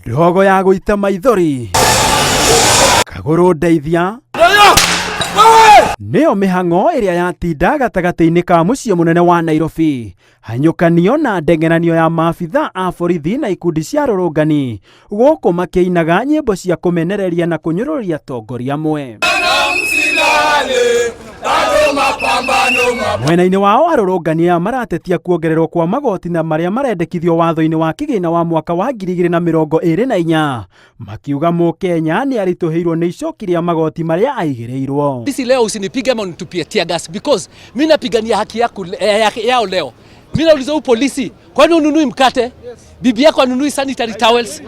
Ndogo ya gũita maithori kagũrũ ndeithia nĩyo mĩhang'o ĩrĩa yatinda gatagatĩ-inĩ ka mũciĩ mũnene wa Nairobi hanyũkanio na ndengeranio ya maabitha a borithi na ikundi cia rũrũngani gũkũ makĩinaga nyĩmbo cia kũmenereria na kũnyũrũria atongoria amwe. Mwena-inĩ wao arũrũngani aya maratetia kuongererwo kwa magoti na marĩa marendekithio watho-inĩ wa kĩgĩna wa mwaka wa 2024 makiuga mũkenya nĩ aritũhĩirwo nĩ icoki rĩa magoti marĩa aigĩrĩirwo. Sisi leo usinipige ama unitupie tear gas because mimi napigania haki yaku, yao leo. Mimi nauliza huyu polisi, kwani ununui mkate? Yes. Bibi yako anunui sanitary towels?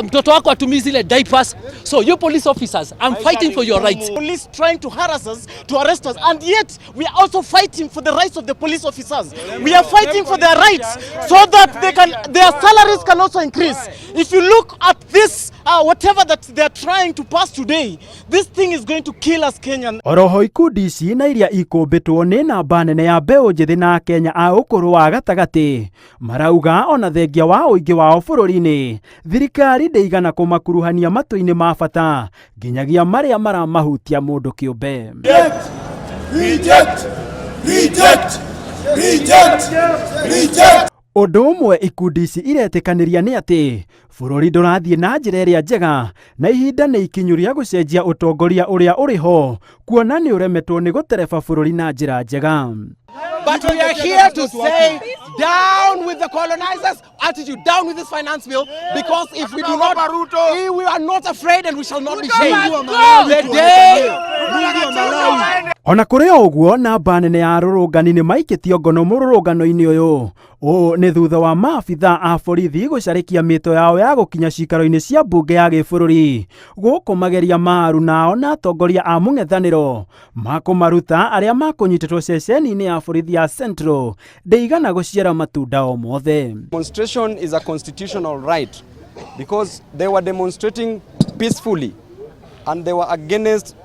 Mtoto wako atumii zile diapers? So you police officers, I'm fighting for your rights. Police trying to harass us, to arrest us, and yet we are also fighting for the rights of the police officers. We are fighting for their rights so that their salaries can also increase. If you look at this, whatever that they are trying to pass today, this thing is going to kill us Kenyan. Oroho ikundi ici na iria ikũmbĩtwo nĩ namba nene ya mbeũ njĩthĩ na Kenya a ũkũrũ wa gatagatĩ marauga ona thengia wa ũingĩ wao bũrũri-inĩ thirikari ndĩigana kũmakuruhania matũ-inĩ ma bata nginyagia marĩa maramahutia mũndũ kĩũmbe. Reject! Reject! Reject! Reject! Reject! Ũndũ ũmwe ikundi ici iretĩkanĩria nĩ atĩ bũrũri ndũrathiĩ na njĩra ĩrĩa njega na ihinda nĩ ikinyu rĩa gũcenjia ũtongoria ũrĩa ũrĩ ho kuona nĩ ũremetwo nĩ gũtereba bũrũri na njĩra njega. But we are here to say down with the colonizers attitude, down with this finance bill, because if we do not, we are not afraid and we shall not be shamed. The day Ona kũrĩ o ũguo namba nene ya arũrũngani nĩ maikĩtio ngono mũrũrũngano-inĩ ũyũ. Ũũ nĩ thutha wa maabitha a borithi gũcarĩkia mĩto yao ya gũkinya cikaro-inĩ cia mbunge ya gĩbũrũri gũkũ mageria maru nao na atongoria a mũng'ethanĩro makũmaruta arĩa makũnyitĩtwo ceceni-inĩ ya borithi ya Central ndĩigana gũciara matunda o mothe. Demonstration is a constitutional right because they were demonstrating peacefully and they were against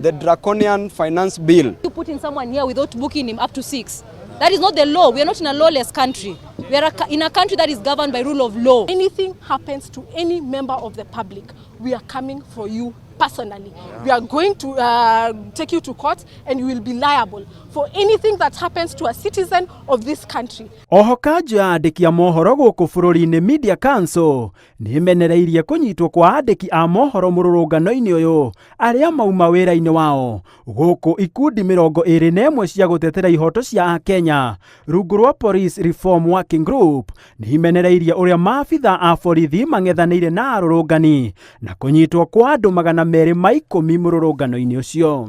the draconian finance bill. You putting someone here without booking him up to 6. That is not the law. We are not in a lawless country. We are in a country that is governed by rule of law. Anything happens to any member of the public, we are coming for you personally. We are going to take you to court and you will be liable for anything that happens to a citizen of this country. Oho kanjũ ya andĩki a mohoro gũkũ bũrũri-inĩ Media Council nĩ ĩmenereirie kũnyitwo kwa andĩki a mohoro mũrũrũngano-inĩ ũyũ arĩa mauma wĩra-inĩ wao gũkũ ikundi 21 cia gũtetera ihoto cia Akenya rungu rwa Police Reform Working Group nĩ imenereirie ũrĩa maabitha a borithi mang'ethanĩire na arũrũngani na kũnyitwo kwa andũ 210 mũrũrũngano-inĩ ũcio.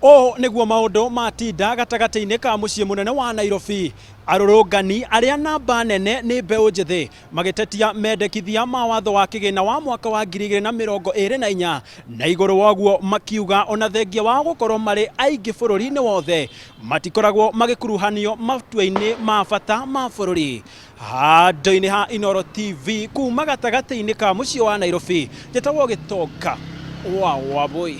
Ũũ nĩguo maũndũ matinda gatagatĩ-inĩ ka mũciĩ mũnene wa Nairobi. Arũrũngani arĩa namba nene nĩ mbeũ njĩthĩ magĩtetia mendekithia ma watho wa kĩgĩna wa mwaka wa 2024 na igũrũ woguo makiuga ona thengia wa gũkorwo marĩ aingĩ bũrũri-inĩ wothe matikoragwo magĩkuruhanio matua-inĩ ma bata ma bũrũri. Handũ-inĩ ha Inooro TV kuma gatagatĩ-inĩ ka mũciĩ wa Nairobi, njĩtagwo Gĩtonga wa Wabui.